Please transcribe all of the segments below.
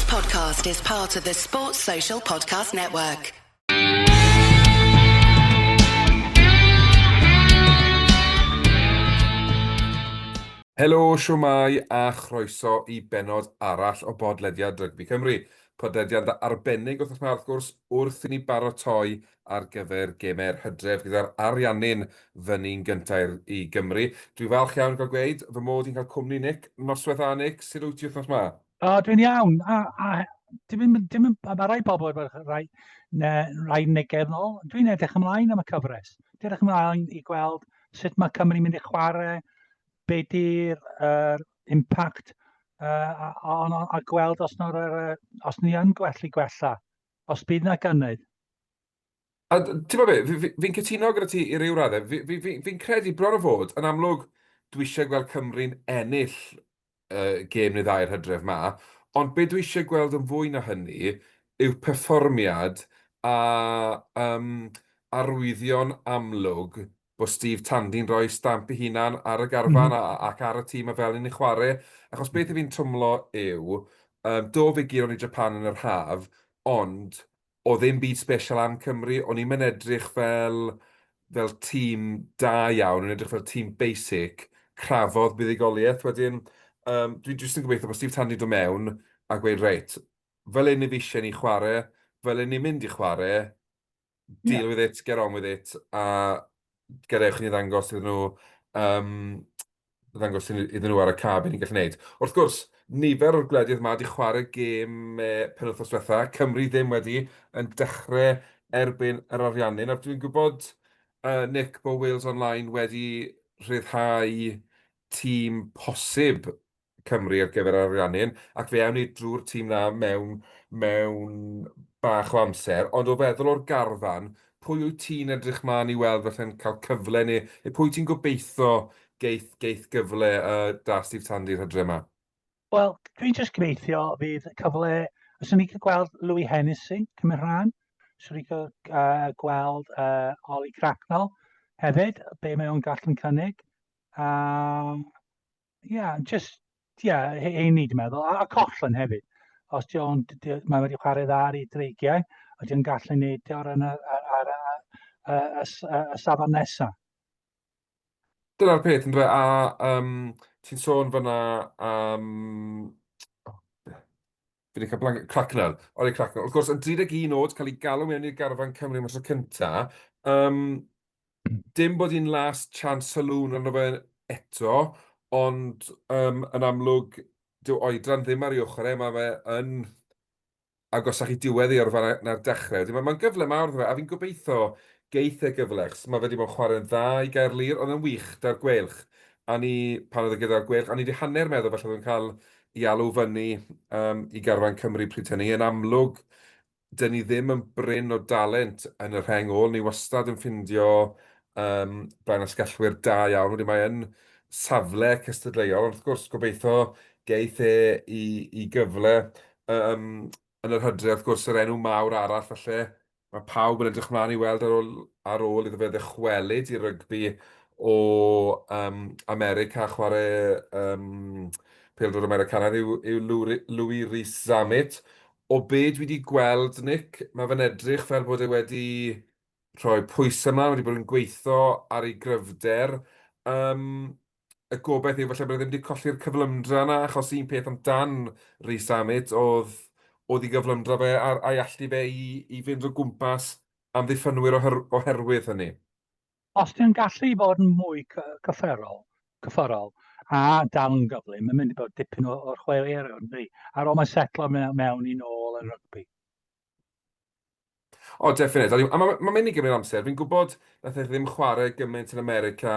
podcast is part of the Sports Social Podcast Network. Helo, shwmae a chroeso i bennod arall o bodlediad Rygbi Cymru. Podlediad arbennig wythnos 'ma wrth gwrs, wrth i ni baratoi ar gyfer gemau'r hydref gyda'r Ariannin fyny'n gyntaf i Gymru. Dwi'n falch iawn o gael gweud fy mod i'n cael cwmni Nick. Noswaith dda Nick, sut wyt ti wythnos 'ma? O, dwi'n iawn. A, a dim, yn, dim yn, mae rai bobl efo rai, ne, rai negyddol. Dwi'n edrych ymlaen am y cyfres. Dwi'n edrych ymlaen i gweld sut mae Cymru'n mynd i chwarae, be di'r uh, impact, uh, a, a, a gweld os, nor, os ni yn gwellu gwella, os bydd na gynnydd. A ti'n gwybod be, fi'n fi, fi cytuno gyda ti i ryw raddau. Fi'n fi, fi, fi credu bron o fod, yn amlwg, dwi eisiau gweld Cymru'n ennill uh, gêm neu ddau'r hydref ma, ond be dwi eisiau gweld yn fwy na hynny yw perfformiad a um, arwyddion amlwg bod Steve Tandy'n rhoi stamp ei hunan ar y garfan mm -hmm. ac ar y tîm a fel ni'n chwarae. Achos beth i fi'n twmlo yw, um, do fe guron ni Japan yn yr haf, ond Oedd ddim byd special am Cymru, o'n i'm yn edrych fel fel tîm da iawn, o'n i'n edrych fel tîm basic, crafodd buddugoliaeth. Wedyn, um, dwi jyst yn gobeithio bod Steve Tandy dod mewn a gweud, reit, fel hyn i fi eisiau ni chwarae, fel hyn ni'n mynd i chwarae, deal yeah. with it, get on with it, a gadewch i ni ddangos iddyn nhw um, ddangos iddyn nhw ar y ca be ni'n gallu gwneud. Wrth gwrs, nifer o'r gwledydd 'ma 'di chwarae gêm penwythnos diwetha, Cymru ddim wedi, yn dechrau erbyn yr Ariannin. Nawr dwi'n gwybod, Nick, bod Wales Online wedi rhyddhau tîm posib Cymru ar gyfer yr Ariannin, ac fe awn ni drwy'r tîm 'na mewn mewn bach o amser, ond o feddwl o'r garfan, pwy wyt ti'n edrych mlaen i weld falle'n cael cyfle, neu neu pwy ti'n gobeithio geith geith gyfle uh, da Steve Tandy'r hydre yma? Wel, dwi'n jyst gobeithio fydd cyfle, os o'n i'n cael gweld Louis Hennessy cymryd rhan, swn i'n cael uh, gweld uh, Ollie Cracknell hefyd, be mae o'n gallu'n cynnig. A Ie, yeah, just, ie, yeah, heini dwi'n meddwl. A, a Coughlan hefyd. Os di o'n, mae wedi chwarae dda ar ei dreigiau, a di o'n gallu neud o ar, ar, ar, ar, y, y, y safon nesaf. Dyna'r peth, ynddo fe, a um, ti'n sôn fyna am... Um, fi wedi cael blank... Cracknell, Ollie Cracknell. Wrth gwrs, yn 31 oed, cael ei galw mewn i'r garfan Cymru am y tro cynta. Um, Dim bod hi'n last chance saloon arno fe eto, ond yym yn amlwg dyw oedran ddim ar ei ochr e, mae fe yn agosach i diwedd ei yrfa na'r dechrau. Wedyn mae'n gyfle mawr iddo fe, a fi'n gobeithio geith e gyfle, achos mae fe wedi bod yn chwarae'n dda i Gaerlŷr, oedd e'n wych 'da'r Gweilch, a ni, pan oedd e gyda'r Gweilch, o'n i 'di hanner meddwl falle oedd e'n cael ei alw fyny yym i garfan Cymru pryd hynny. Yn amlwg, 'dyn ni ddim yn brin o dalent yn y rheng ôl, ni wastad yn ffindio um, blaenasgellwyr da iawn, wedyn mae yn safle cystadleuol, ond wrth gwrs gobeithio geith e i, i gyfle um, yn yr hydref, wrth gwrs yr enw mawr arall falle, mae pawb yn edrych mlaen i weld ar ôl, ar ôl iddo fe ddychwelyd i rygbi o um, America a chwarae um, pêl-droed Americanaidd yw, yw Louis Rees-Zammit. O be dwi 'di gweld, Nick, mae fe'n edrych fel bod e wedi rhoi pwysau ymlaen, wedi bod yn gweithio ar ei gryfder. Yym, y gobaith yw falle bod e ddim wedi colli'r cyflymdra yna, achos un peth amdan Rees-Zammit oedd, oedd ei gyflymdra fe a'r, a'i allu fe i, i fynd o gwmpas amddiffynwyr oherwydd hynny. Os ti'n gallu fod yn mwy cyfferol, cyfforol a dal yn gyflym, mae'n mynd i bod dipyn o'r chwaraewyr, yndi? Ar ôl mae'n setlo mewn i nôl yn rygbi. O, definite. A mae'n ma mynd i gymryd amser. Fi'n gwybod nath e ddim chwarae gymaint yn America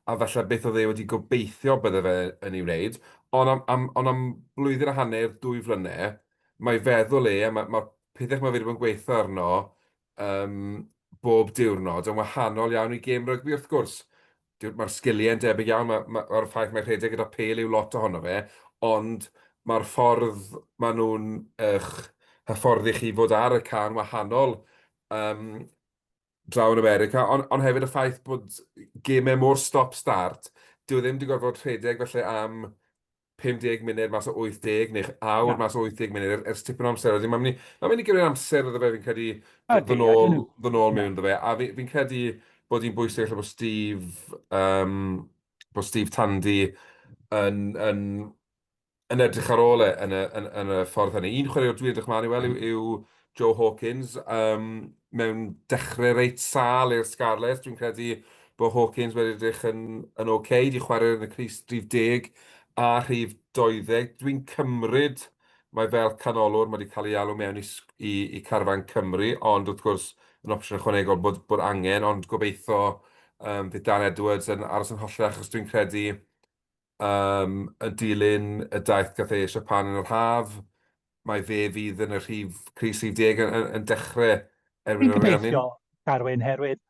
a falle beth oedd e wedi gobeithio bydde fe yn ei wneud, ond am, am, ond am blwyddyn a hanner, dwy flynedd, mae feddwl e, a mae'r ma pethau mae fe wedi bod yn gweithio arno, um, bob diwrnod yn wahanol iawn i gêm rygbi wrth gwrs. Mae'r sgiliau yn debyg iawn, mae'r ma, ma, ffaith mae rhedeg gyda pêl yw lot ohono fe, ond mae'r ffordd maen nhw'n eich hyfforddi chi fod ar y ca'n wahanol um, draw yn America, ond, on hefyd y ffaith bod gemau mor stop-start, dyw e ddim wedi gorfod rhedeg felly am 50 munud mas o 80 neu awr mas o 80 munud ers tipyn o amser. Wedyn mae'n mynd i, mae'n mynd i gymryd amser iddo fe, fi'n credu, ddod nôl, ddod nôl mewn iddo fe. A fi'n fi credu bod hi'n bwysig falle bod Steve, um, bod Steve Tandy yn, yn, yn edrych ar ôl e yn y, yn, yn y ffordd hynny. Un chwaraewr dwi'n edrych mlaen i weld yw, yw Joe Hawkins, um, mewn dechrau reit sâl i'r Scarlets. Dwi'n credu bod Hawkins wedi edrych yn, yn oce, okay, di chwarae yn y crys rhif 10 a rhif 20. Dwi'n cymryd mae fel canolwr, mae wedi cael ei alw mewn i, i, i carfan Cymru, ond wrth gwrs yn opsiwn ychwanegol bod, bod angen, ond gobeithio um, fydd Dan Edwards yn aros yn hollol achos dwi'n credu um, yn dilyn y daith gath e i Japan yn yr haf, mae fe fydd yn y rhif, crys rhif deg yn, yn, yn dechrau erbyn yr Ariannin. Gobeithio, Carwyn, herwydd,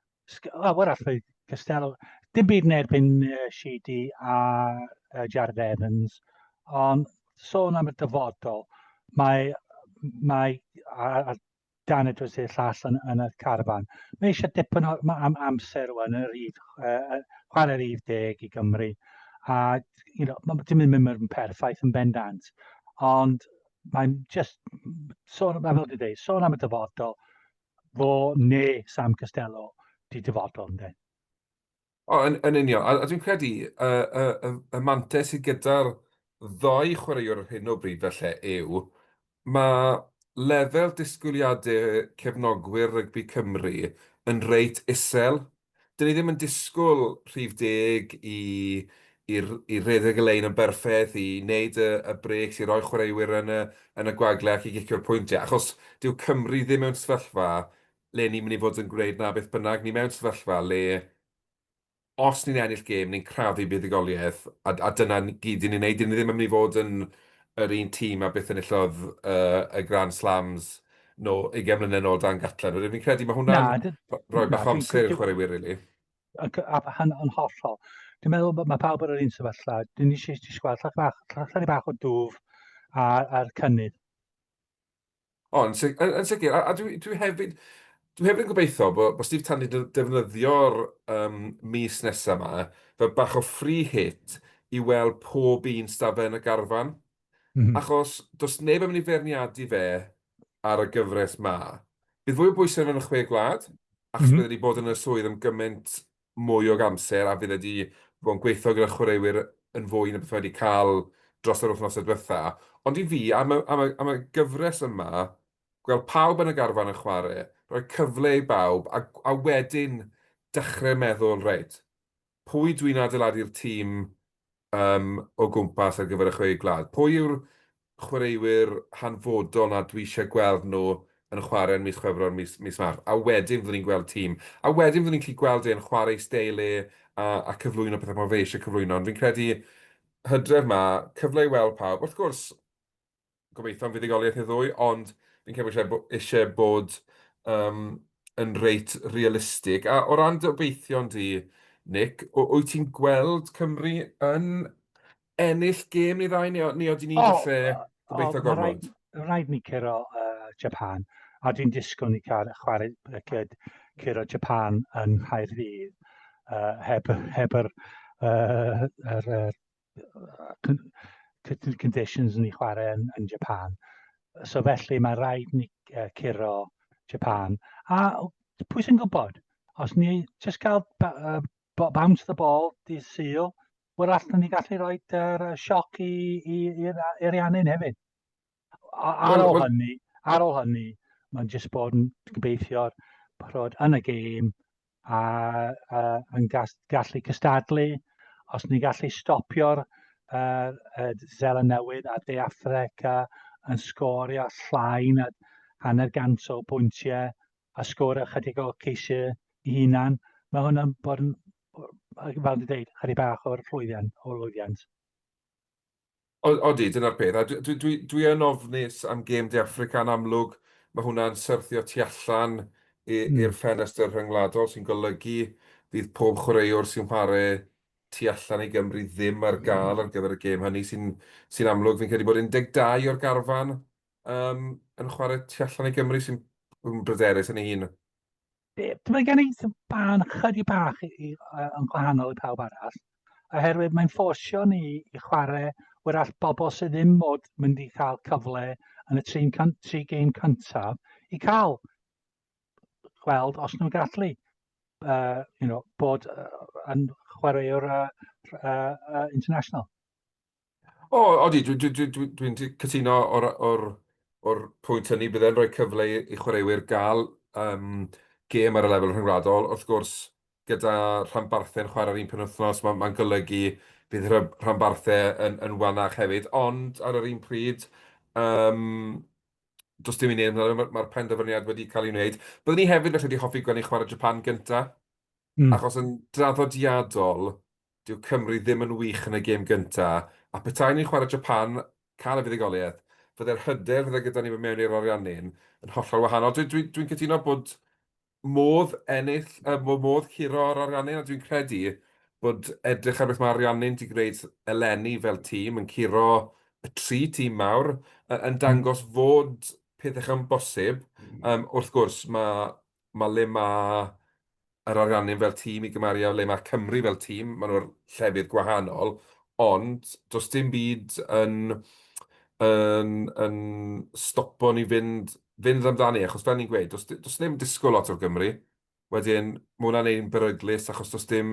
o, wrach fe Costello, dim byd yn erbyn uh, Sheedy a uh, Jared Evans, ond sôn am y dyfodol, mae, mae a, a Dan Edwards i'r llall yn, yn y carfan. Mae eisiau dipyn o am amser rwan yn y rhif, uh, chwarae rhif deg i Gymru. A you know, mae dim yn mynd yn perffaith yn bendant. Ond mae'n just, sôn, fel dwi'n dweud, sôn am y dyfodol, fo neu Sam Costello di dyfodol, ynddo. O, yn, yn union. A, a dwi'n credu y, y, y, y mantais sydd gyda'r ddou chwaraewr ar hyn o bryd felly yw mae lefel disgwyliadau cefnogwyr rygbi Cymru yn reit isel. Dyn ni ddim yn disgwyl rhif deg i, i, i redeg y lein yn berffaith, i wneud y, y breaks, i roi chwaraewyr yn y, yn y gwagle ac i gicio'r pwyntiau, achos dyw Cymru ddim mewn sefyllfa le ni'n mynd i fod yn gwneud 'na beth bynnag. Ni mewn sefyllfa le os ni'n ennill gêm, ni'n crafu buddugoliaeth, a, a dyna gyd ni'n ei wneud. Dyn ni ddim yn mynd i fod yn yr un tîm a beth enillodd uh, y Grand Slams no, 20 mlynedd nôl dan Gatland. Wedyn fi'n credu mae hwnna'n rhoi bach o amser i'r chwaraewyr, really. A, a, yn hollol. Dwi'n meddwl bod mae pawb ar yr un sefyllfa. Dwi'n eisiau disgwyl llach bach, llach bach o dwf a'r cynnydd. O, yn si- yn yn sicr, a a dwi dwi hefyd dwi hefyd yn gobeithio bod bod Steve Tandy yn defnyddio'r um, mis nesaf yma fel bach o free hit i weld pob un stafell yn y garfan. Achos does neb yn mynd i feirniadu fe ar y gyfres ma. Bydd fwy o bwysau yn y chwe gwlad, achos bydd wedi bod yn y swydd am gymaint mwy o amser a fydd e 'di bod yn gweithio gyda chwaraewyr yn fwy na beth mae wedi cael dros yr wythnosau diwetha. Ond i fi, am y, am y, am y gyfres yma, gweld pawb yn y garfan yn chwarae, rhoi cyfle i bawb, a, a wedyn dechrau meddwl, reit, pwy dwi'n adeiladu'r tîm um, o gwmpas ar gyfer y chwe gwlad? Pwy yw'r chwaraewyr hanfodol 'na dwi eisiau gweld nhw yn chwarae yn mis Chwefror, mis, mis Mawrth? A wedyn fyddwn ni'n gweld tîm. A wedyn fyddwn ni'n gallu gweld e'n chwarae ei steil e a, a cyflwyno pethau mae fe eisiau cyflwyno. Ond fi'n credu hydref 'ma, cyfle i weld pawb. Wrth gwrs, gobeithio am fuddugoliaeth neu ddwy, ond fi'n credu bod eisiau, eisiau bod um, yn reit realistig. A o ran dy obeithion di, Nick, wyt ti'n gweld Cymru yn ennill gêm neu ddau, neu, neu oedden ni'n oh, falle gobeithio oh, gormod? Rhaid, rhaid ni curo uh, Japan, a dwi'n disgwyl ni cael chwarae cyd, curo Japan yn Nghaerdydd, uh, heb, heb yr, uh, yr, yr conditions ni chwarae yn, yn Japan. So felly mae rhaid ni uh, curo Japan. A pwy sy'n gwybod? Os ni just cael uh, bounce the ball dydd Sul, wrach ni gallu rhoi yr sioc i, i, i'r Ariannin hefyd. Ar ôl hynny, ar ôl hynny, mae'n jyst bod yn gobeithio bod yn y gêm a, a yn gas, gallu cystadlu, os ni'n gallu stopio'r uh, uh, Zeland Newydd a De Affrica yn sgorio llai na hanner gant o bwyntiau a sgorio chydig o ceisiau i hunan, mae hwnna'n bod yn, fel dwi'n dweud, chydig bach o'r llwyddiant. O lwyddiant. Odi, dyna'r peth. A dwi, dwi, dwi yn ofnus am gêm De Affrica yn amlwg. Mae hwnna'n syrthio tu allan i'r ffenestr rhyngwladol, sy'n golygu fydd pob chwaraewr sy'n chwarae tu allan i Gymru ddim ar gael ar gyfer y gêm hynny, sy'n sy'n amlwg. Fi'n credu bod 12 o'r garfan um, yn chwarae tu allan i Gymru, sy'n bryderus yn ei hun. Mae gen i barn chydig bach i, i, yn gwahanol i pawb arall, oherwydd mae'n fforsio ni i chwarae Wrach bobl sydd ddim mod mynd i cael cyfle yn y tri, tri gêm cyntaf i cael gweld os nhw'n gallu you know, bod yn chwaraewr international. O, odi, dwi'n dwi, dwi, dwi, dwi cytuno o'r, or, or pwynt hynny, byddai'n rhoi cyfle i, i chwaraewyr gael um, gêm ar y lefel rhyngwladol. Wrth gwrs, gyda rhanbarthau'n chwarae'r un penwythnos, mae'n ma golygu bydd rhanbarthau yn, yn wanach hefyd, ond ar yr un pryd, um, does dim i wneud amdano, mae'r ma penderfyniad wedi cael ei wneud. Byddwn ni hefyd felly wedi hoffi gweld ni chwarae Japan gynta, achos yn draddodiadol, Dyw Cymru ddim yn wych yn y gêm gynta, a petai ni'n chwarae Japan, cael y fuddugoliaeth, fydde'r hyder fydde gyda ni mewn i'r Ariannin yn hollol wahanol. Dwi'n dwi, dwi cytuno bod modd ennill, uh, bod modd curo'r Ariannin, a dwi'n credu bod edrych ar beth mae Ariannin wedi gwneud eleni fel tîm, yn curo y tri tîm mawr, yn dangos fod pethau yn bosib. Um, wrth gwrs, mae, mae le mae yr Ariannin fel tîm i gymharu â le mae Cymru fel tîm, maen nhw'r llefydd gwahanol, ond does dim byd yn, yn, yn stopo ni fynd, fynd amdani, achos fel ni'n gweud, does, does ddim disgwyl lot o'r Gymru. Wedyn, mae hwnna'n ein beryglus, achos does dim,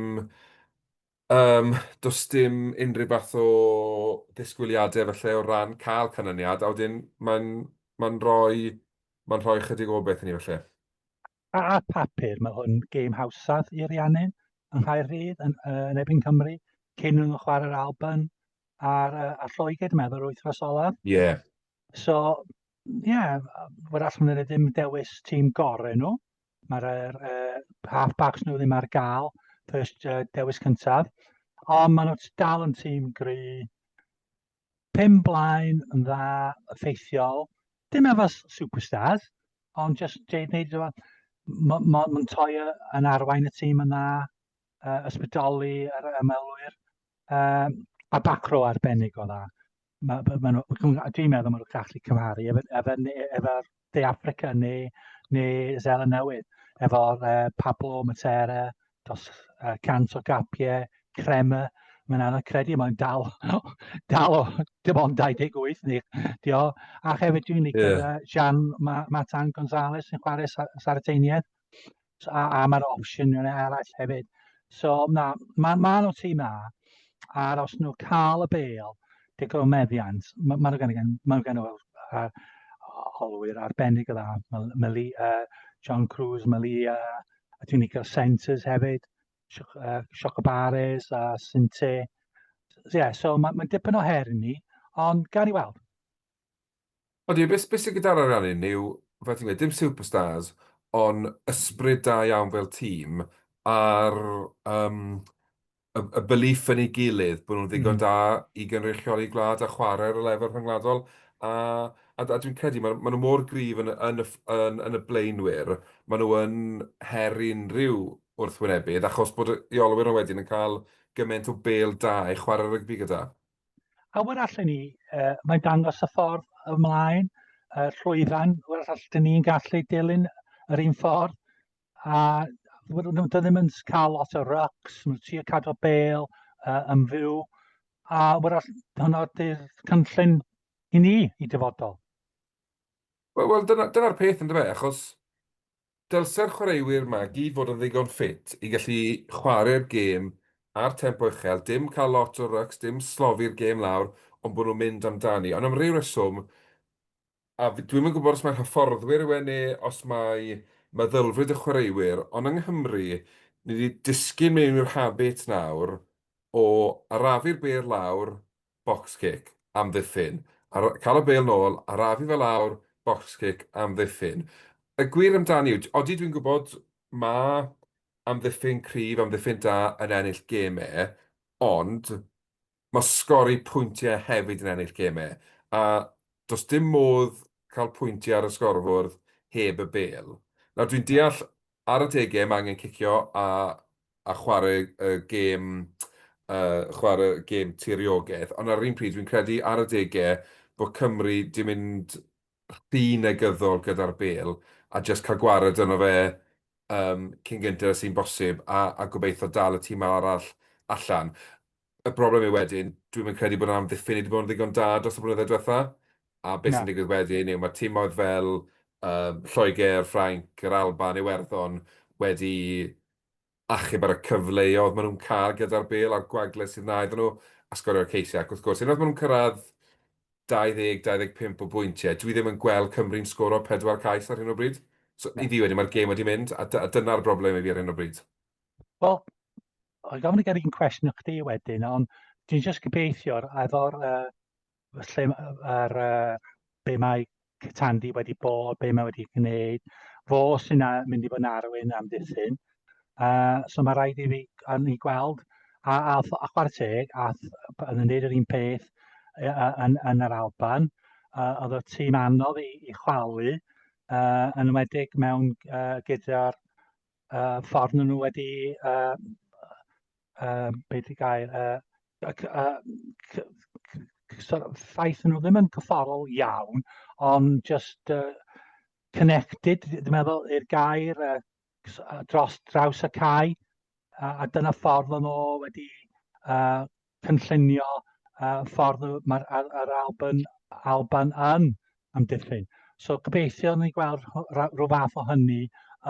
um, does dim unrhyw fath o ddisgwyliadau falle o ran cael canlyniad, a wedyn mae'n mae'n rhoi, mae'n rhoi chydig o beth i ni falle. Ar papur, mae hwn gêm hawsaf i Ariannin yng Nghaerdydd yn, uh, yn erbyn Cymru, cyn nhw'n chwarae'r Alban a'r, uh, a Lloegr, dwi'n meddwl, yr wythnos olaf. Ie. Yeah. So, ie, yeah, wrach maen nhw ddim dewis tîm gorau nhw. Mae'r uh, half-backs nhw ddim ar gael, first uh, dewis cyntaf. Ond maen nhw dal yn tîm gry. Pum blaen yn dda, effeithiol. Dim efo superstars, ond just deud wneud efo Montoya yn arwain y tîm yn dda, uh, ysbrydoli yr ymwelwyr, um, a back row arbennig o dda. Ma, ma, ma nhw, dwi'n meddwl maen nhw'n gallu cymharu efo, efo, efo De Affrica neu, neu Zeland Newydd, efo'r uh, Pablo Matera, dros uh, 100 o gapiau, Kremer, mae'n anodd credu mae'n dal, dal o dim ond 28 neu dio. A hefyd dwi'n licio yeah. Jean Martin Gonzalez yn chwarae Sarateniaid. So, a, a mae'r opsiwn yna arall hefyd. So na, mae ma nhw tîm a, a os nhw cael y bel, digon o meddiant, mae ma nhw gen, ma nhw gen uh, olwyr arbennig o dda, Mali, uh, John Cruz, Malia, a dwi'n licio centres hefyd, uh, Chocobares a Sinte. So, yeah, so mae'n ma dipyn o her i ni, ond gan i weld. Odi, beth be sydd gyda'r Ariannin yw, fel ti'n gweud, dim superstars, ond ysbryd da iawn fel tîm, a'r um, y, y belief yn ei gilydd bod nhw'n ddigon da i gynrychioli gwlad a chwarae ar y lefel rhyngwladol. A, a, a dwi'n credu, maen ma nhw mor gryf yn, yn, y, yn, yn y blaenwyr, maen nhw yn her unrhyw wrthwynebydd, achos bod y olwyr nhw wedyn yn cael gymaint o bêl da i chwarae rygbi gyda. A wir allan ni, uh, mae'n dangos y ffordd ymlaen, uh, llwyfan, wir allan ni'n gallu dilyn yr un ffordd. A nhw ddim yn cael lot o rucks, maen nhw'n trio cadw bel uh, yn fyw. A wir hwnna ydy'r cynllun i ni i dyfodol. Wel, well, dyna'r dyna peth yn dyfe, achos Dylse'r chwaraewyr 'ma gyd fod yn ddigon ffit i gallu chwarae'r gêm ar tempo uchel, dim cael lot o rycs, dim slofi'r gêm lawr, ond bod nhw'n mynd amdani. Ond am ryw reswm, a dwi'm yn gwybod os mai'r hyfforddwyr yw e neu os mai meddylfryd y chwaraewyr, ond yng Nghymru, ni 'di disgyn mewn i'r habit nawr o arafu'r bêl lawr, box kick, amddiffyn. Ar, cael y bêl nôl, arafu fe lawr, box kick, amddiffyn. Y gwir amdani yw, odi dwi'n gwybod ma' amddiffyn cryf, amddiffyn da yn ennill gemau, ond mae sgori pwyntiau hefyd yn ennill gemau. A does dim modd cael pwyntiau ar y sgorfwrdd heb y bêl. Nawr dwi'n deall ar adegau mae angen cicio a a chwarae y gêm yy chwarae gêm tiriogaeth, ond ar yr un pryd dwi'n credu ar adegau bod Cymru 'di mynd rhy negyddol gyda'r bêl a jyst cael gwared arno fe yym cyn gynted â sy'n bosib a a gobeithio dal y tîm arall allan. Y broblem yw wedyn, dwi'm yn credu bod yr amddiffyn wedi bod yn ddigon da dros y blynyddoedd diwetha, a beth sy'n digwydd wedyn yw mae timoedd fel um, Lloegr, Ffrainc, yr Alban, Iwerddon wedi achub ar y cyfleoedd maen nhw'n cael gyda'r bêl a'r gwagle sydd 'na iddyn nhw a sgorio'r ceisiau. Ac wrth gwrs, unwaith maen nhw'n cyrraedd 20, 25 o bwyntiau, dwi ddim yn gweld Cymru'n sgoro pedwar cais ar hyn o bryd. So, i fi wedyn, mae'r gêm wedi mynd, a, a dyna'r broblem i fi ar hyn o bryd. Wel, O'n gofyn i gael un cwestiwn i chdi wedyn, ond dwi'n jyst gobeithio efo'r uh, lle, ar, uh, be mae Cytandi wedi bod, be mae wedi gwneud, fo sy'n mynd i fod yn arwain amddiffyn. So mae rhaid i fi a ni gweld, a, a, a chwarae teg, a yn gwneud yr un peth yn, yn yr Alban, oedd y tîm anodd i, i chwalu, yn enwedig mewn uh, gyda'r uh, ffordd nhw wedi, uh, uh, beth i gair, uh, uh, sort of, ffaith nhw ddim yn cyfforol iawn, ond just connected, dwi'n meddwl, i'r gair dros draws y cae, a, a dyna ffordd o'n nhw wedi uh, cynllunio uh, ffordd mae'r ar, ar Alban, Alban yn amddiffyn. So gobeithio ni gweld rhyw fath o hynny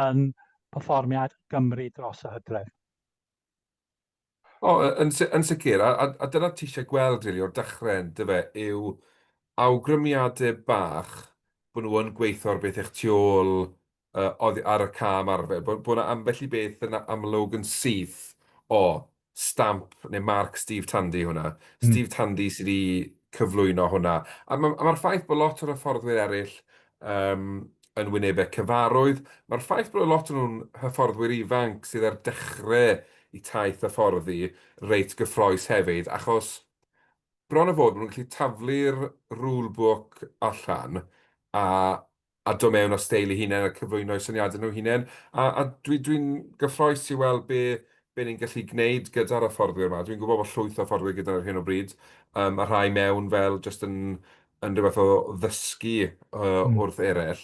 yn perfformiad Gymru dros y hydref. O, yn, yn sicr, a, a, a dyna ti eisiau gweld, really, o'r dechrau, yndyfe, yw awgrymiadau bach bod nhw yn gweithio ar beth eich tu ôl uh, oddi ar y cam arfer, bod, bod 'na ambell i beth yn amlwg yn syth o stamp neu marc Steve Tandy hwnna. Steve Tandy sydd wedi cyflwyno hwnna. A mae'r ma ffaith bod lot o'r hyfforddwyr eraill um, yn wynebau cyfarwydd, mae'r ffaith bod lot o'n nhw'n hyfforddwyr ifanc sydd ar dechrau i taith hyfforddi reit gyffroes hefyd, achos bron o fod maen nhw'n gallu taflu'r rulebook allan a a dod mewn â steil eu hunain a cyflwyno eu syniadau nhw hunain. A, a dwi'n dwi, gyffroes i weld be, be ni'n gallu gwneud gyda'r hyfforddwyr yma. Dwi'n gwybod bod llwyth o hyfforddwyr gyda ar hyn o bryd, um, a rhai mewn fel jyst yn, yn rhywbeth o ddysgu wrth eraill.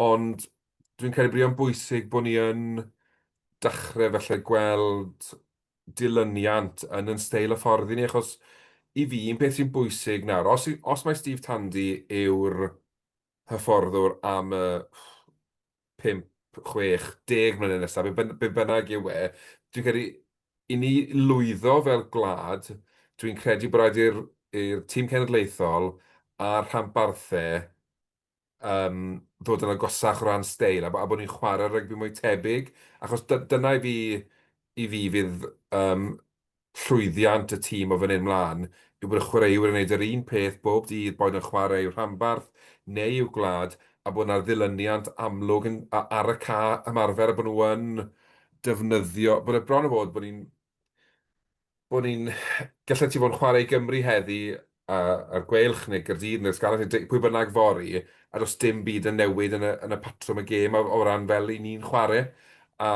Ond dwi'n credu bod o'n bwysig bod ni yn dechrau felly gweld dilyniant yn yn steil hyfforddi ni, achos i fi, un peth sy'n bwysig nawr, os, os mae Steve Tandy yw'r hyfforddwr am y 5, 6, 10 mlynedd nesaf, be, be bynnag yw e, dwi'n credu i ni lwyddo fel gwlad, dwi'n credu bod rhaid i'r i'r tîm cenedlaethol a'r rhanbarthau um, ddod yn agosach o ran steil a, a bod ni'n chwarae rygbi mwy tebyg, achos dyna i fi, i fi fydd um, llwyddiant y tîm o fan hyn mlaen yw bod y chwaraewyr yn gwneud yr un peth bob dydd, boed yn chwarae i'w rhanbarth neu i'w gwlad, a bod 'na ddilyniant amlwg yn, ar y ca ymarfer a bod nhw yn defnyddio, bod e bron o fod bod ni'n, bod ni'n, gallet ti fod yn chwarae i Gymru heddi a'r Gweilch neu Gaerdydd neu'r Scarlets neu pwy bynnag fory, a does dim byd yn newid yn y, yn y patrwm y gêm o, o ran fel i ni'n chwarae. A,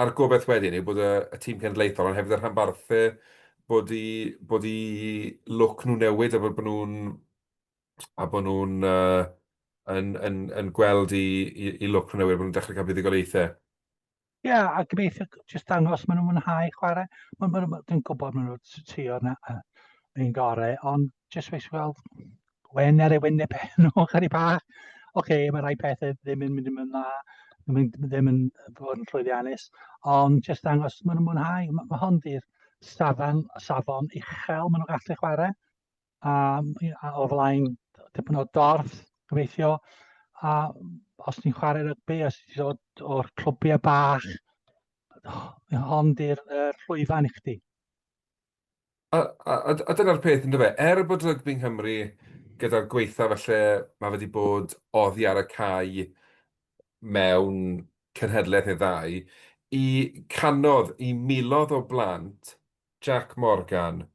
a'r gobaith wedyn yw bod y, y tîm cenedlaethol, ond hefyd y rhanbarthau, bod i, bod i lwc nhw'n newid a bod, bod nhw'n a bod nhw'n uh, yn, yn, yn gweld i, i, i lwc nhw'n newid, bod nhw'n dechrau cael buddugoliaethau. Ie, yeah, a gobeithio jyst dangos maen nhw'n mwynhau chwarae. Ma, ma, ma, dwi'n gwybod maen nhw'n trio na, un gorau, ond jyst weithio gweld wen ar ei wyneb nhw chydig bach. Oce, okay, mae rhai pethau ddim yn mynd yn dda, ddim yn, ddim yn fod yn llwyddiannus, ond jyst dangos maen nhw'n mwynhau. Mae ma hon di'r safon, safon uchel maen nhw'n gallu chwarae. A, a o flaen dipyn o dorf, gobeithio. A os ti'n chwarae rygbi, os ti'n dod o'r clwbiau bach, hon di'r uh, llwyfan i chdi. A, a, a dyna'r peth, ynddo fe, er bod rygbi yng Nghymru gyda'r gweitha falle mae wedi bod oddi ar y cae mewn cenhedlaeth neu ddau, i canodd, i milodd o blant Jack Morgan,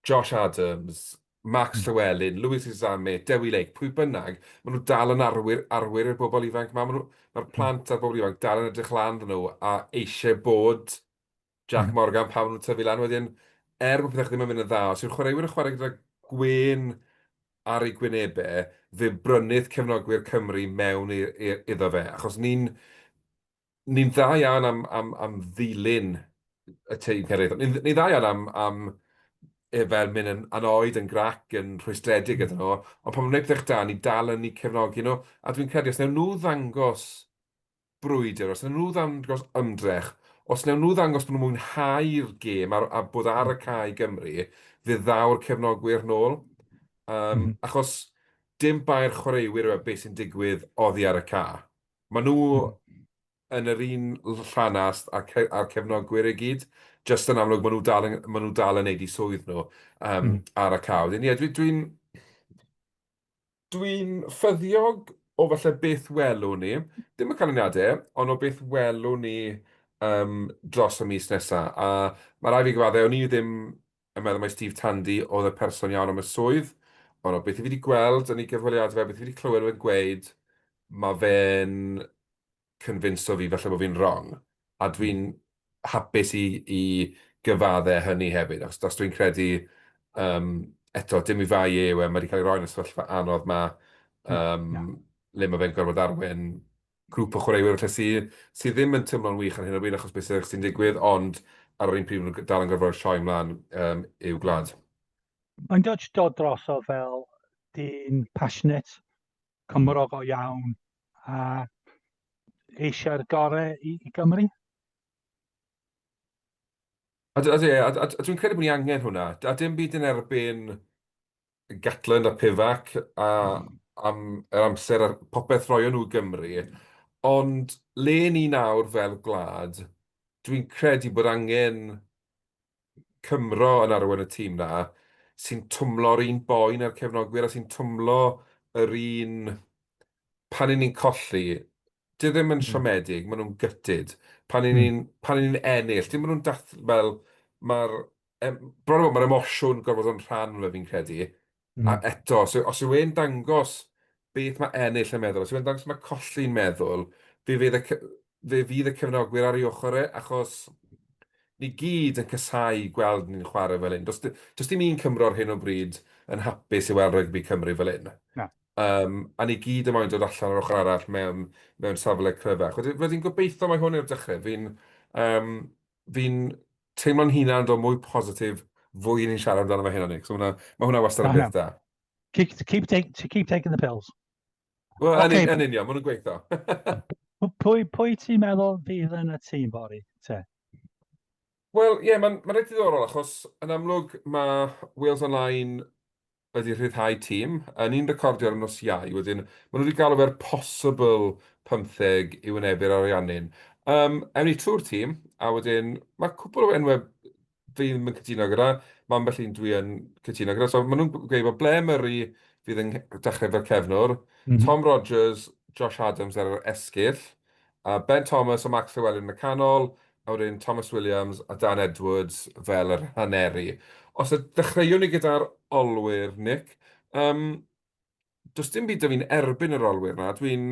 Josh Adams, Max Llewellyn, Louis Rees-Zammit, Dewi Lake, pwy bynnag, maen nhw dal yn arwyr, arwyr i'r bobl ifanc 'ma. Maen nhw, mae'r plant a'r bobl ifanc dal yn edrych lan arnyn nhw a eisiau bod Jack Morgan pan maen nhw'n tyfu lan. Wedyn, er bod pethau ddim yn mynd yn dda, os yw'r chwaraewyr yn chwarae gyda gwên ar eu gwynebau, fe brynydd cefnogwyr Cymru mewn i, i, iddo fe. Achos ni'n ni'n dda iawn am, am, am ddilyn y tîm cenedlaethol. Ni'n ni dda iawn am, am e fel mynd yn annoyed, yn grac, yn rhwystredig ydyn nhw, ond pan maen nhw'n gwneud pethau da, ni dal yn eu cefnogi nhw, a dwi'n credu os wnawn nhw ddangos brwydr, os wnawn nhw ddangos ymdrech, os wnawn nhw ddangos bod nhw'n mwynhau'r gêm a, a bod ar y cae i Gymru, fe ddaw'r cefnogwyr nôl. Um, mm -hmm. Achos dim bai'r chwaraewyr yw e beth sy'n digwydd oddi ar y cae. Maen nhw mm -hmm. yn yr un llanast a'r, ce a'r cefnogwyr i gyd. Just yn amlwg, maen nhw dal yn, maen nhw dal yn neud eu swydd nhw um, mm. ar y cae. Wedyn, ie, dwi'n dwi, Dwi'n ffyddiog o falle beth welwn ni, dim y canlyniadau, ond o beth welwn ni um, dros y mis nesaf. A mae rhaid fi gyfadde, o'n i ddim yn meddwl mai Steve Tandy oedd y person iawn am y swydd, ond o beth i fi wedi gweld yn ei gyfweliadau fe, beth i fi wedi clywed fe'n gweud, mae fe'n convinso fi falle bod fi'n wrong. A dwi'n hapus i, i gyfadde hynny hefyd, achos os dwi'n credu, um, eto, dim i fai e yw e, mae wedi cael ei roi yn y sefyllfa anodd ma, um, yeah. le mae fe'n gorfod arwen grŵp o chwaraewyr falle sydd sy ddim yn teimlo'n wych ar hyn o bryd achos beth sy'n digwydd, ond ar yr un pryd maen nhw dal yn gorfod rhoi sioe ymlaen um, i'w gwlad. Mae'n dod dod drosodd fel dyn passionate, Cymro go iawn a eisiau'r gorau i, i Gymru. A, a, a, a, a dwi'n credu bod ni angen hwnna. A dim byd yn erbyn Gatland a Pivac a am yr amser a popeth roion nhw i Gymru. Ond le ni nawr fel gwlad, dwi'n credu bod angen Cymro yn arwain y tîm 'na sy'n twmlo'r un boen â'r cefnogwyr a sy'n twmlo yr un... Pan 'y ni'n colli, dyw e ddim yn siomedig, maen nhw'n gutted. Pan 'y ni'n pan 'y ni'n ennill, dim bod nhw'n dathlu, fel mae'r em- bron a bod mae'r emosiwn gorfod bod yn rhan ohono fe fi'n credu. Mm. A eto, os, os yw e'n dangos beth mae ennill yn meddwl, os yw e'n dangos mae colli'n meddwl, fe fydd y, fe fydd y cefnogwyr ar ei ochr e, achos ni gyd yn casáu gweld ni'n chwarae fel hyn. Does, does dim un Cymro ar hyn o bryd yn hapus i weld rygbi Cymru fel hyn. Na. Um, a ni gyd yn moyn dod allan o'r ochr arall mewn, mewn safle cryfach. Wedyn, wedyn gobeithio mae hwn yw'r dechrau. Fi'n um, fi teimlo'n hunan yn dod mwy positif fwy ni'n siarad amdano fe hynna, Nick. So ma hwnna, ma hwnna wastad yn beth da. Keep, keep, take, to keep taking the pills. Wel, okay. yn, yn union, maen nhw'n gweithio. pwy, pwy ti'n meddwl fydd yn y tîm fory, te? Wel, ie, yeah, mae'n ma reit ddiddorol, achos yn amlwg mae Wales Online wedi rhyddhau tîm. Yy ni'n recordio ar y nos Iau, wedyn maen nhw wedi galw fe'r possible pymtheg i wynebu'r Ariannin. Yym, ewn ni trwy'r tîm, a wedyn mae cwpl o enwau fi ddim yn cytuno gyda, mae ambell un dwi yn cytuno gyda. So maen nhw'n gweud bod Blair Murray fydd yn dechrau fel cefnwr, Tom Rogers, Josh Adams ar yr esgyll, A Ben Thomas a Max Llewellyn yn y canol, a wedyn Thomas Williams a Dan Edwards fel yr haneri. Os y dechreuwn ni gyda'r olwyr, Nick, um, does dim byd 'da fi'n erbyn yr olwyr 'na. Dwi'n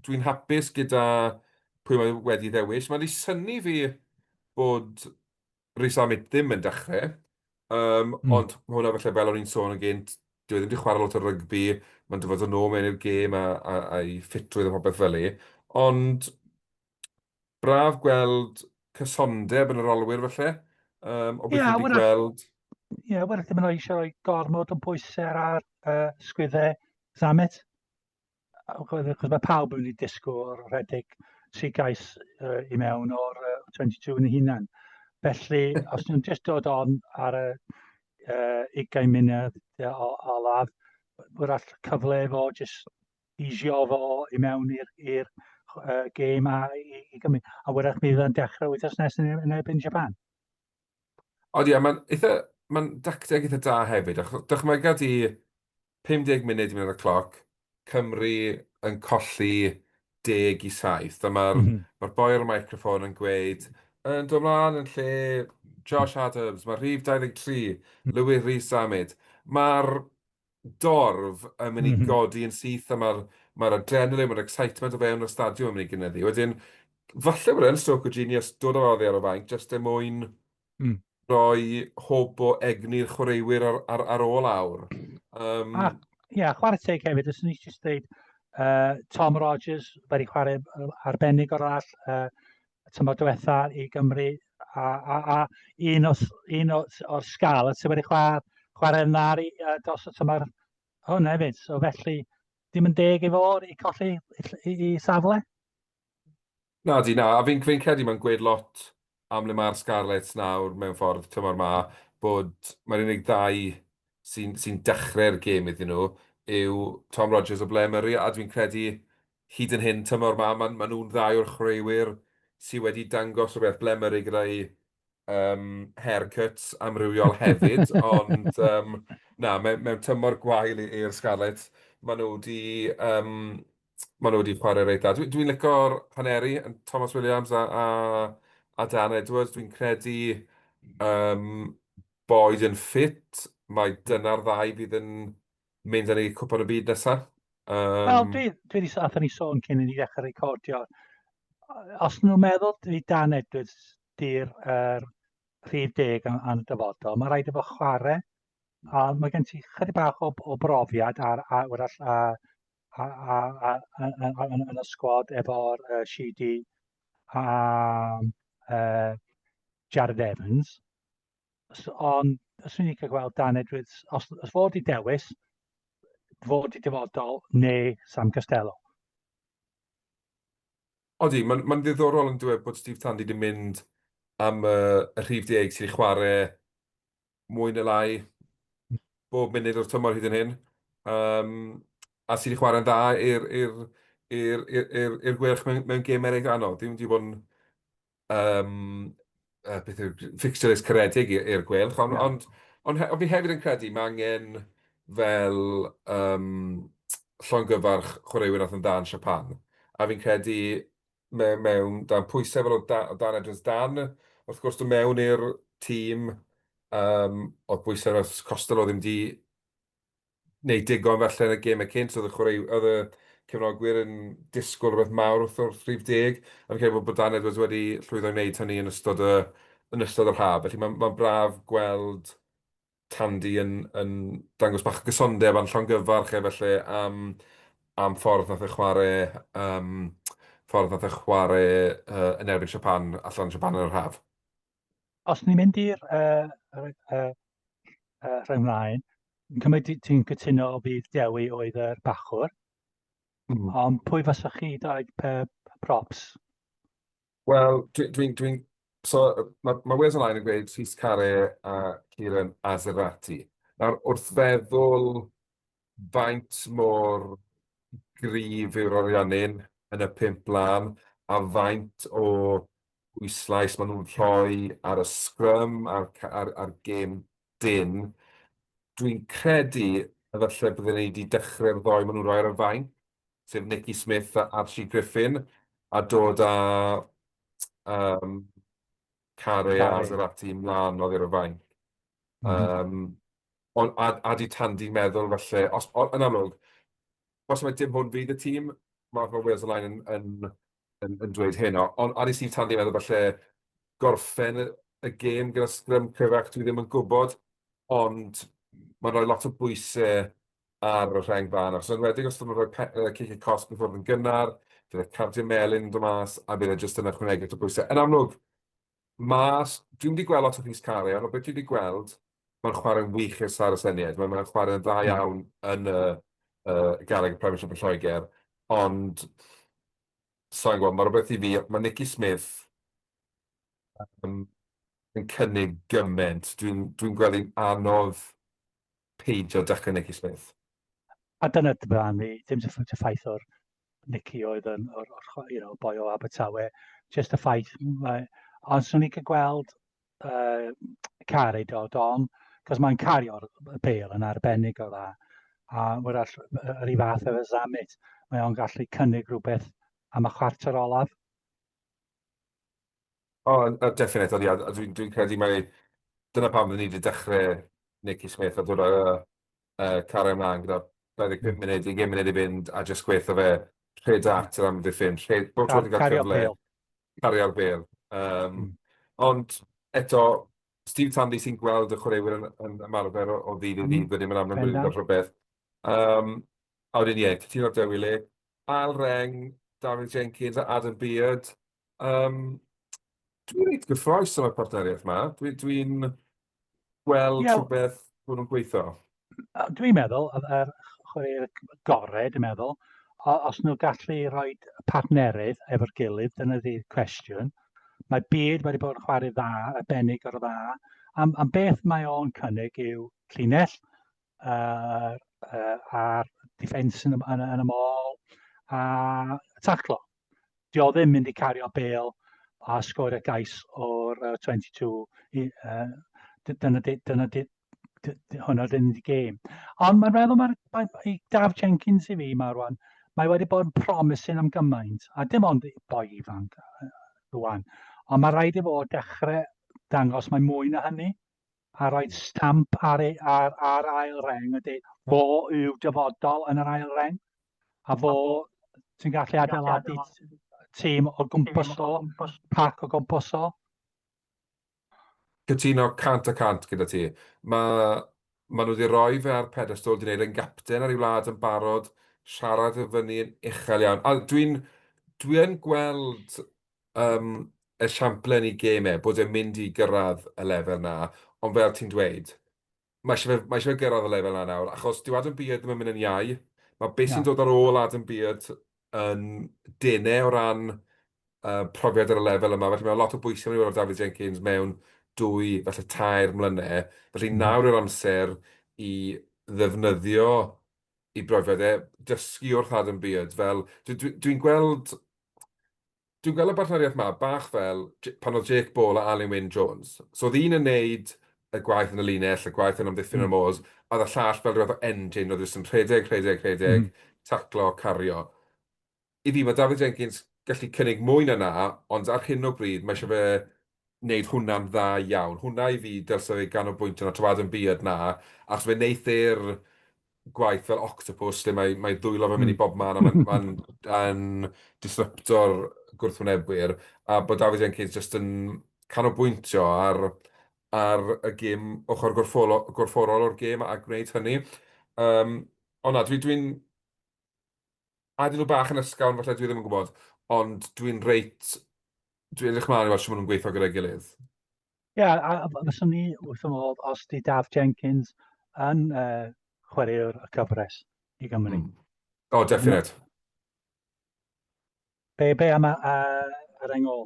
dwi hapus gyda pwy mae wedi ddewis. Mae wedi synnu fi bod Rees Zammit ddim yn dechrau, um, mm. ond mae hwnna falle fel o'n i'n sôn yn gynt, dyw e ddim wedi chwarae lot o rygbi, mae'n dod yn ôl mewn i'r gêm a, a, a'i ffitrwydd a popeth fel i. Ond braf gweld cysondeb yn yr olwyr falle, um, o beth yeah, wedi gweld. Ie, yeah, wrach ddim yn eisiau rhoi gormod o bwysau ar uh, sgwyddau Zammit. Achos mae pawb yn mynd i disgwyl rhedeg tri gais uh, i mewn o'r uh, 22 yn ei hunan. Felly, os nhw'n just dod on ar y uh, 20 munud olaf, wrach cyfle efo just easio fo i mewn i'r uh, gêm a i, i Gymru. A wrach mi fydd yn dechrau wythnos nesaf yn, yn erbyn Japan. Ond ie, mae'n eitha, mae'n dacteg eitha da hefyd, achos dychmyga di 50 munud i mynd ar y cloc, Cymru yn colli 10 i 7, a mae'r mm -hmm. mae boi ar y microffon yn gweud, yn dod mlaen yn lle Josh Adams, mae rhif 23, Louis Rees-Zammit. Mae'r dorf yn mynd i mm -hmm. godi yn syth a mae'r mae adrenaline, mae'r excitement o fewn y stadiwm yn mynd i gynyddu. Wedyn, falle bod e'n stroke o genius dod o oddi ar y fainc jyst er mwyn mm. rhoi hwb o egni'r chwaraewyr ar, ar, ar ôl awr. Um, a, ie, yeah, chwarae teg hefyd, os ni jyst dweud uh, Tom Rogers wedi chwarae arbennig o'r all uh, tymor diwetha i Gymru. A, a, a un, o, un o, o'r Scarlets sydd wedi chwarae, chwarae yn dda uh, dros y tymor hwn hefyd. So felly, dim yn deg i fod i colli i, i, i safle. Na di, na. A fi'n fi credu mae'n gweud lot am le mae'r Scarlets nawr mewn ffordd tymor ma, bod mae'r unig ddau sy'n sy dechrau'r gêm iddyn nhw yw Tom Rogers a Blair Murray, a dwi'n credu hyd yn hyn tymor ma, maen ma nhw'n ddau o'r chwaraewyr sydd wedi dangos rhywbeth. Blair Murray gyda'i um, haircuts amrywiol hefyd, ond um, na, mewn, mewn tymor gwael i'r Scarlets, maen nhw wedi um, maen nhw wedi chwarae reit dda. Dwi'n dwi, dwi lico'r haneri, Thomas Williams a, a, a Dan Edwards. Dwi'n credu um, boed yn ffit, mae dyna'r ddau fydd yn mynd â ni cwpan y byd nesaf. Um, Wel, dwi, dwi wedi, athyn ni sôn cyn i ni ddechrau recordio. Os nhw'n meddwl dwi Dan Edwards di'r er, rhif deg yn, yn y dyfodol, mae rhaid efo chwarae. A mae gen ti chydig bach o, o brofiad ar, a, wrach, a, a, a, a, a, a, yn, yn y sgwad efo'r uh, Sheedy a uh, Jared Evans. So, ond, os ni'n cael gweld Dan Edwards, os, os fod i dewis, fod i dyfodol neu Sam Costello. Odi, mae'n ma ddiddorol yn dweud bod Steve Tandy wedi mynd am y, y rhif deg sydd wedi chwarae mwy neu lai bob munud o'r tymor hyd yn hyn. Um, a sydd wedi chwarae'n dda i'r i'r i'r i'r i'r Gweilch mewn, mewn gêm eraill anodd. Ddim wedi bod yn um, uh, beth yw, fixture list caredig i'r Gweilch, ond, yeah. ond, ond, ond fi hefyd yn credu mae angen fel um, llongyfarch chwaraewyr nath yn dda yn Siapan. A fi'n credu mewn, mewn dan pwysau fel o dan, dan Edwards Dan, wrth gwrs, dod mewn i'r tîm, um, oedd bwysau wrth Costello ddim di wneud digon falle yn y gemau cynt, oedd y chwarae, oedd y cefnogwyr yn disgwyl rhywbeth mawr wrth wrth rhif deg, a fi'n credu bod, bod Dan Edwards wedi llwyddo i wneud hynny yn ystod y, yn ystod yr haf. Felly mae'n ma braf gweld Tandy yn, yn dangos bach o gysondeb a'n llongyfarch e felly am, am ffordd nath e chwarae, um, ffordd nath e chwarae uh, yn erbyn Japan, allan Japan yn yr haf. Os ni'n mynd i'r uh, uh, uh, rheng mlaen, yn cymryd ti'n cytuno o fydd Dewi oedd yr bachwr. Mm. Ond pwy faswch chi dau pe props? Wel, dwi'n... Dwi, dwi, so, mae ma Wales Online yn gweud Rhys Carre a Kieran Azerati. Nawr, wrth feddwl faint mor gryf yw'r Ariannin yn y pump lan, a faint o bwyslais maen nhw'n rhoi ar y sgrym a'r, ar, ar gêm dyn, dwi'n credu efallai bydden ni wedi dechrau'r ddoi maen nhw'n rhoi ar y fainc, sef Nicky Smith a Archie Griffin, a dod â um, Carre a Azerati mlaen oddi ar y fainc. Mm -hmm. um, ond a, a di Tandy'n meddwl falle, os, o, yn amlwg, os mae dim hwn fydd y tîm, mae ma Wales Online yn, yn, yn, yn dweud hyn, ond a di Steve Tandy'n meddwl falle gorffen y, y gêm gyda sgrym cryfach, dwi ddim yn gwybod, ond mae'n rhoi lot o bwysau ar y rheng fân, achos yn enwedig os ydyn nhw'n rhoi cic y cosb i ffwrdd yn gynnar, bydd y cardiau melyn yn dod mas, a bydd e jyst yn ychwanegu at y bwysau. Yn amlwg, mas, dwi'n wedi gweld lot o Rhys Carre, ond o beth dwi wedi gweld, mae'n chwarae'n wych i'r Saraceniaid, mae'n mae chwarae'n dda hmm. iawn yn y, uh, Galeg Premiership yn Lloegr, ond sa'n gwybod, mae rhywbeth i fi, mae Nicky Smith um, yn cynnig gymaint, dwi'n dwi gweld hi'n anodd peidio dechrau Nicky Smith. A dyna dy barn fi, dim y ffaith o'r Nicky oedd yn, o'r, or, you know, boi o Abertawe, just y ffaith, mae, ond swn i'n cael gweld uh, Carey dod on, cos mae'n cario'r bêl yn arbennig o dda, a wrach yr un fath efo Zammit, mae o'n gallu cynnig rhywbeth am y chwarter olaf. O, oh, definite, ond ia, dwi'n dwi credu mai dyna pam ni wedi dechrau Nicky Smith a dod â uh, cario ymlaen gyda 25 mm. munud, 20 munud i fynd, a jyst gweithio fe rhed at yr amddiffyn, rhed, bob tro ti'n cael cyfle, cario'r bêl. Um, mm. Ond eto, Steve Tandy sy'n gweld y chwaraewyr yn, yn ymarfer o, o ddydd i ddydd, mm. wedyn mae'n amlwg wedi dod rhywbeth. Um, a wedyn ie, cytuno Dewi Le. Ail reng, Dafydd Jenkins a Adam Beard. Um, Dwi'n reit gyffroes am y partneriaeth 'ma. Dwi'n dwi gweld yeah. rhywbeth bod nhw'n gweithio. Dwi'n meddwl, yr chwaraewyr gorau, dwi'n meddwl, os nhw gallu rhoi partnerydd efo'r gilydd, dyna di'r cwestiwn. Mae byd wedi bod yn chwarae dda, arbennig o'r dda. Am, am beth mae o'n cynnig yw llinell uh, uh, a'r defence yn, yn, yn y môl a taclo. Di o ddim mynd i cario bel a sgorio gais o'r uh, 22. I, uh, dyna, di, dyna di, hwnna dyn di gêm. Ond mae'n meddwl mae'r mae, mae Daf Jenkins i fi mae rwan, mae wedi bod yn promising am gymaint, a dim ond boi ifanc rwan. Ond mae rhaid i fod dechrau dangos mae mwy na hynny, a rhoi stamp ar, ei, ar, ar ail reng a dweud fo yw dyfodol yn yr ail reng, a fo ti'n gallu adeiladu tîm o gwmpas o, pac o gwmpas o. Cytuno 100% gyda ti. Mae ma nhw wedi rhoi fe ar pedestol, wedi gwneud e'n gapten ar ei wlad yn barod, siarad y fyny yn uchel iawn. A dwi'n dwi yn gweld um, esiamplau yn ei gêm e, bod e'n mynd i gyrraedd y lefel na, ond fel ti'n dweud, mae eisiau fe, mae eisiau fe gyrraedd y lefel na nawr, achos dyw Adam Beard ddim yn mynd yn iau. Mae beth sy'n dod ar ôl Adam Beard yn denau o ran uh, profiad ar y lefel yma, felly mae lot o bwysau mynd i fod ar Dafydd Jenkins mewn dwy, falle tair mlynedd. Felly nawr yw'r amser i ddefnyddio i brofiad e, dysgu wrth Adam Beard, fel, dwi'n dwi, dwi gweld Dwi'n gweld y bartneriaeth 'ma bach fel pan oedd Jake Ball a Alun Wyn Jones. So oedd un yn neud y gwaith yn y linell, y gwaith yn amddiffyn y mors, a oedd y llall fel rhyw fath o engine, oedd jyst yn rhedeg, rhedeg, rhedeg, taclo, cario. I fi, mae Dafydd Jenkins gallu cynnig mwy na 'na, ond ar hyn o bryd mae eisiau fe wneud hwnna'n dda iawn. Hwnna i fi dylse fe ganolbwyntio arno, tra Adam Beard 'na, achos fe wneith e'r gwaith fel octopus lle mae mae ddwylo fe'n mynd i bob man a mae'n mae'n yn disrupto'r gwrthwynebwyr, a bod Dafydd Jenkins jyst yn canolbwyntio ar ar y gêm ochr gorffolo- gorfforol o'r gêm a gwneud hynny. Yym, ond na, dwi dwi'n... A ydyn nhw bach yn ysgafn falle, dwi ddim yn gwybod, ond dwi'n reit... Dwi'n edrych mlaen i weld sut maen nhw'n gweithio gyda'i gilydd. Ie, yeah, a fyswn ni wrth y modd os di Daf Jenkins yn uh, chwaraewr y cyfres i Gymru. Mm. O, oh, definite. Be, be am uh, yr engol?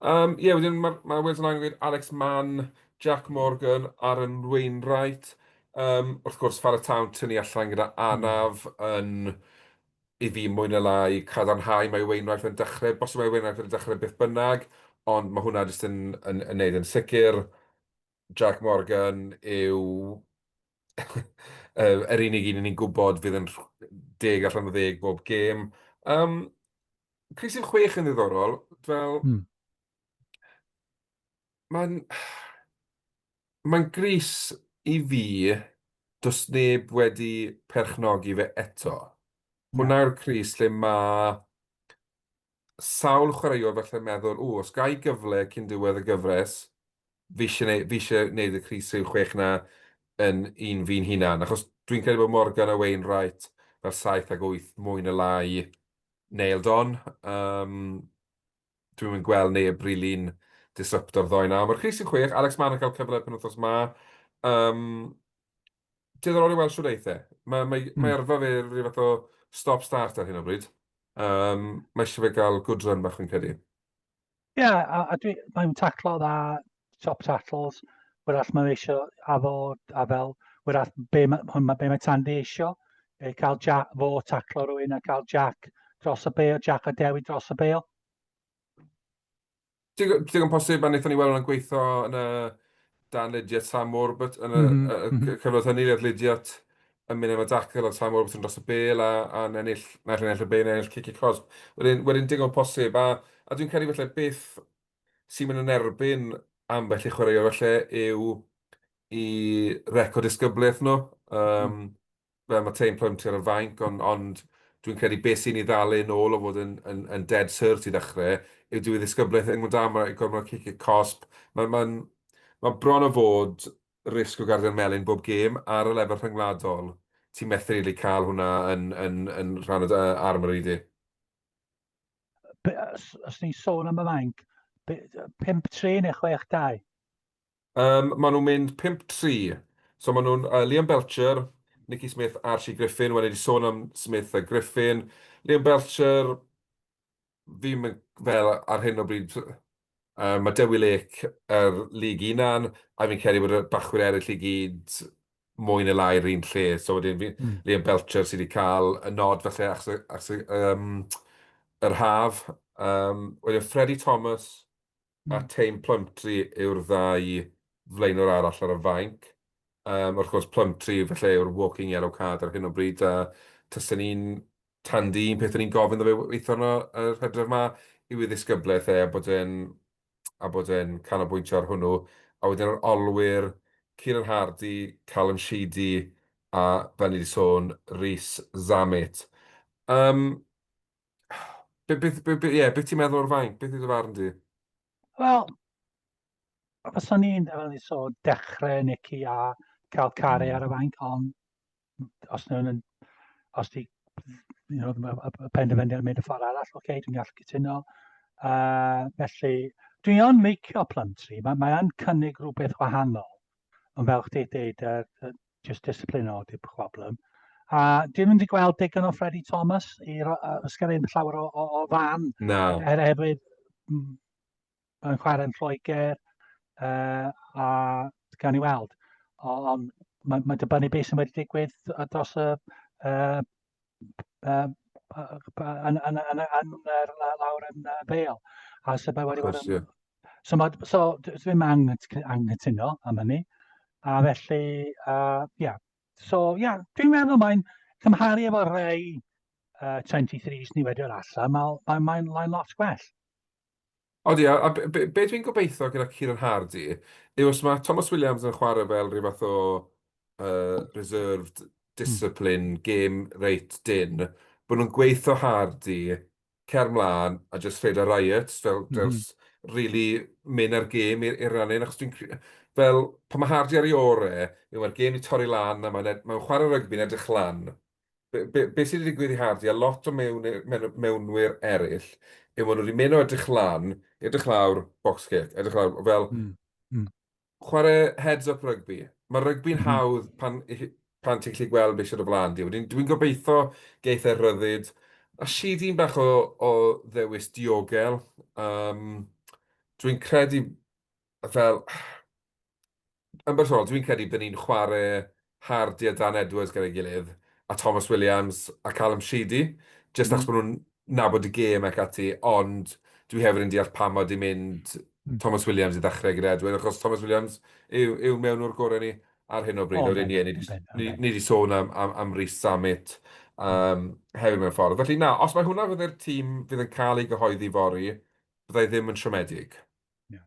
Um, yeah, wedyn mae ma Wales Online yn gweud Alex Mann, Jack Morgan, Aaron Wainwright. Um, wrth gwrs, Farah Town tynnu allan gyda anaf yn i fi mwy na lai cadarnhau mae Wainwright yn dechrau, bosib mae Wainwright yn dechrau beth bynnag, ond mae hwnna jyst yn, yn, yn neud yn sicr. Jack Morgan yw yr unig un ni'n gwybod fydd yn deg allan o ddeg bob gêm. Um, Crys 6 yn ddiddorol, fel... Mae'n... Mae'n grys i fi, does neb wedi perchnogi fe eto. Hwnna yw'r crys lle mae sawl chwaraewr falle'n meddwl, "Ww, os ga i gyfle cyn diwedd y gyfres, fi isie neu- fi isie wneud y crys rhif 6 'na yn un fi'n hunan." Achos dwi'n credu bod Morgan a Wainwright fel 7 ac 8 mwy na lai nailed on. Yym. Dwi'm yn gweld neb rili'n disrupto'r ddoi 'na. Mae'r crys yn chwech, Alex Mann yn cael cyfle penwythnos 'ma. Yym, diddorol i weld shwd eith e. Mae mae mae yrfa fe ryw fath o stop-start ar hyn o bryd. Yym, mae eisiau fe gael good run bach fi'n credu. Ie, yeah, a, a dwi, mae'n taclo dda, top tackles, wrach mae'n eisiau addo a fel, wrach be mae, hwn, be mae Tandy eisiau, e, cael Jack, fo taclo rhywun a cael Jack dros y bêl, Jack a Dewi dros y bêl. Digon, digon posib, a wnaethon ni weld hwnna'n gweithio yn y dan Lydiate Sam Warburton yn y mm -hmm. cyfnod hynny, oedd Lydiate yn mynd am y dacl, oedd Sam Warburton dros y bêl a, a ennill, naill ennill y bêl, ennill cic i cosb. Wedyn, wedyn digon posib, a, a dwi'n credu falle beth sy'n mynd yn erbyn ambell i chwaraewr falle yw i record disgyblaeth nhw. Um, mm. Fel mae Taine Plumtree ar y fainc, ond, ond dwi'n credu beth sy'n ei ddal e nôl o fod yn, yn, yn dead cert i ddechrau yw dyw ei ddisgyblaeth ddim yn da, mae'n gormod o ciciau cosb. Mae'n ma ma bron o fod risg o garden melyn bob gêm ar y lefel rhyngwladol. Ti'n methu rili cael hwnna yn, yn, yn rhan o dy armory di. Be, os, os ni'n sôn am y fainc, 5-3 neu 6-2? Maen nhw'n mynd 5-3. So maen nhw'n Liam Belcher, Nicky Smith, Archie Griffin. Wel, ni wedi sôn am Smith a Griffin. Liam Belcher, fi'm yn... fel ar hyn o bryd, mae Dewi Lake yr lig unan, a fi'n credu bod y bachwyr eraill i gyd mwy neu lai yr un lle. So wedyn fi... Liam Belcher sydd wedi cael y nod falle achos, achos um, yr haf. Wedyn Freddie Thomas a Taine Plumtree yw'r ddau flaenor arall ar y fainc. Wrth gwrs, Plumtree falle yw'r walking yellow card ar hyn o bryd, a tasen ni'n Tandy, un peth o'n i'n gofyn iddo fe weithio arno yr hydref 'ma yw ei ddisgyblaeth e a bod e'n a bod e'n canolbwyntio ar hwnnw. A wedyn yr olwyr, Kieran Hardy, Callum Sheedy a, fel ni wedi sôn, Rees Zammit. Um, be, beth, be, be, yeah, beth ti'n meddwl o'r fainc? Beth yw dy farn di? Wel, fyswn ni'n, fel ni sôn, dechrau Nicky a cael caru ar y fainc, ond os nhw'n, os di, you know, y penderfyniad yn mynd y ffordd arall, oce, okay, dwi'n gallu cytuno. Felly, dwi yn licio Plumtree, mae, mae yn cynnig rhywbeth wahanol, ond fel chdi dweud, just discipline o di'r problem. A dwi'n mynd i gweld digon o Freddie Thomas i ysgrifennu llawer o fan. Na. Er hefyd, mae'n chwarae yn Lloegr, a gawn ni weld. Ond mae'n mae dibynnu beth sy'n wedi digwydd dros y yn, yn, yn, yn, yn, lawr yn Bale. A so mae wedi bod yn... So, ma, so dwi'n anghytuno am hynny. A felly, yeah. So, yeah, dwi'n meddwl mae'n cymharu efo rhai 23s ni wedi o'r allan, mae'n mae, mae, mae lot gwell. Odi, a be be dwi'n gobeithio gyda Kieran Hardy yw os mae Tomos Williams yn chwarae fel rhyw fath o reserved discipline, game reit dynn, bod nhw'n gweithio Hardy, cer mlaen a jyst rhedeg riot, fel just really mynd â'r gêm i'r rhan achos dwi'n fel pan mae Hardy ar ei orau, yw mae'r gêm 'di torri lan a mae'n mae'n chwarae rygbi'n edrych lan. Be, be, be sydd wedi digwydd i Hardy a lot o mewn, mewn, mewnwyr eraill yw maen nhw wedi mynd o edrych lan, edrych lawr, box kick, edrych lawr, fel chwarae heads up rugby. Mae rygbi'n hawdd pan, pan ti'n gallu gweld beth sydd o flaen di. Wedyn dwi'n gobeithio geith e rhyddid. A Sheedy'n bach o ddewis diogel. Dwi'n credu fel, yn bersonol, dwi'n credu byddwn ni'n chwarae Hardy a Dan Edwards gyda'i gilydd, a Tomos Williams a Callum Sheedy, jyst achos bod nhw'n nabod y gêm ac ati, ond dwi hefyd yn deall pam mae 'di mynd Tomos Williams i ddechrau gyda Edwards, achos Tomos Williams yw, yw mewnwr gorau ni ar hyn o bryd. O, wedyn, ie, ni 'di, ni, ni 'di sôn am Rees Zammit hefyd mewn ffordd. Felly na, os mae hwnna fydde'r tîm fydd yn cael ei gyhoeddi fory, byddai ddim yn siomedig. Yeah.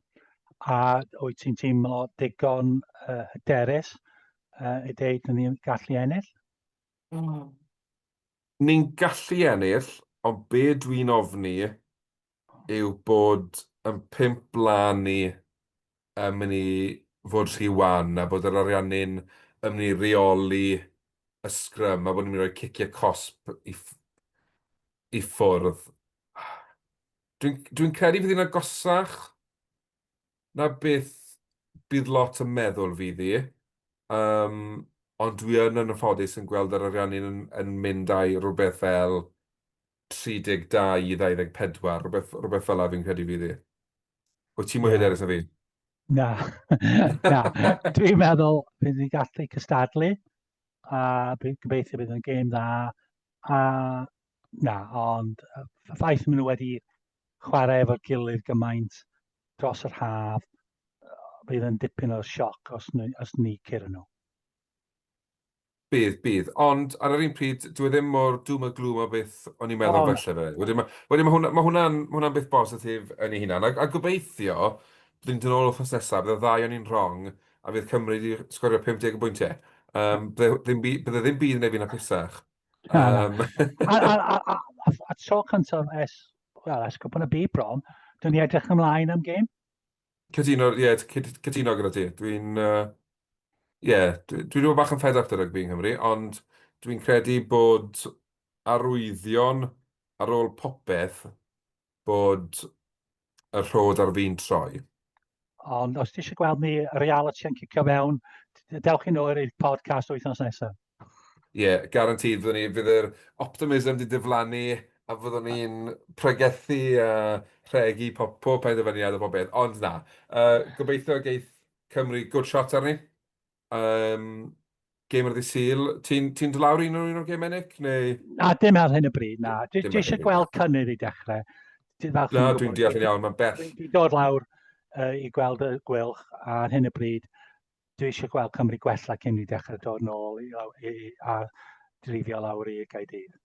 A wyt ti'n teimlo digon hyderus i ddeud yn ni'n gallu ennill? Ni'n gallu ennill, ond be dwi'n ofni yw bod yn pump blaen ni yn mynd i fod rhy wan a bod yr Ariannin yn mynd i reoli y sgrym a bod ni'n mynd i roi ciciau cosb i ffwrdd. Dwi'n dwi credu fydd hi'n agosach na beth bydd lot yn meddwl fydd hi. Ond dwi yn anffodus yn gweld yr Ariannin yn mynd â'i rhywbeth fel 32 i 24, rhywbeth fel 'na fi'n credu fydd hi. Wyt ti mwy hyderus na fi? Na, na. Dwi'n meddwl bydd ni'n gallu cystadlu a gobeithio bydd yn gêm dda. A na, ond y ffaith maen nhw wedi chwarae efo'r gilydd gymaint dros yr haf, bydd yn dipyn o sioc os ni curo nhw. Bydd, bydd. Ond ar yr un pryd, dyw e ddim mor doom a gloom o beth o'n i'n meddwl falle fe. Wedyn mae, wedyn ma hwnna, ma hwnna'n, ma hwnna'n beth bositif yn ei hunan. A gobeithio, byddwn ni'n dod nôl wythnos nesaf, bydd y ddau o'n i'n wrong, a fydd Cymru wedi sgorio 50 o bwyntiau. Bydde ddim byd, bydde ddim byd yn ei fi'n hapusach. A tro cyntaf ers, wel, ers cwpan y byd bron, dwi'n i edrych ymlaen am gêm. Cytuno, ie, cytuno gyda ti. Dwi'n, ie, dwi wedi bod bach yn fed up 'da rygbi yng Nghymru, ond dwi'n credu bod arwyddion ar ôl popeth bod y rhod ar fin troi. Ond os ti eisiau gweld ni reality yn cicio fewn, dewch i nôl i'r podcast wythnos nesaf. Ie, yeah, guaranteed, fyddwn ni, fydd yr optimism di diflannu a fyddwn ni'n pregethu a rhegi pob, pob penderfyniad a pob beth. Ond na, gobeithio geith Cymru good shot arni. Um, gêm ar ddydd Sul. Ti'n ti dod lawr un o'r un o'r gemau, Nick? Neu... Na, dim ar hyn o bryd, na. Dwi eisiau gweld cynnydd i dechrau. Na, dwi'n deall yn iawn, mae'n bell. Dwi'n dod lawr i gweld y gwylch ar hyn o bryd. Dwi eisiau gweld Cymru gwella cyn i dechrau dod nôl i, i, i, a dreifio lawr i Gaerdydd.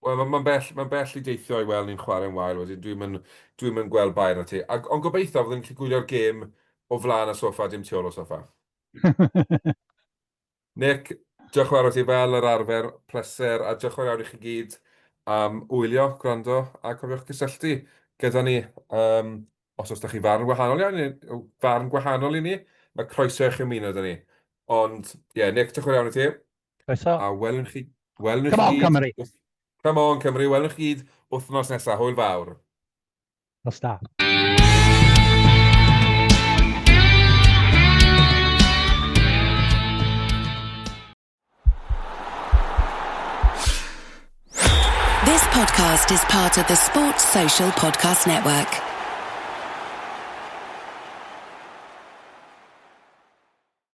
Wel, mae'n ma bell, ma bell i deithio i weld ni'n chwarae'n wael wedyn. Dwi'm yn, dwi'm yn gweld bai arna ti. Ac, ond gobeithio fyddwn ni'n gallu gwylio'r gêm o flaen y soffa, dim tu ôl o'r soffa. Nick, diolch yn fawr i ti fel yr arfer, pleser, a diolch yn fawr iawn i chi gyd am wylio, gwrando, a cofiwch gysylltu gyda ni. Um, os oes da chi farn gwahanol iawn, farn gwahanol i ni, mae croeso i chi ymuno 'da ni. Ond, ie, yeah, Nick, diolch yn fawr iawn i ti. Croeso. A welwn chi... Welwn Come on, Cymru! Come on, Cymru. Welwn chi gyd wythnos nesaf. Hwyl fawr. Nos da. This podcast is part of the Sports Social Podcast Network.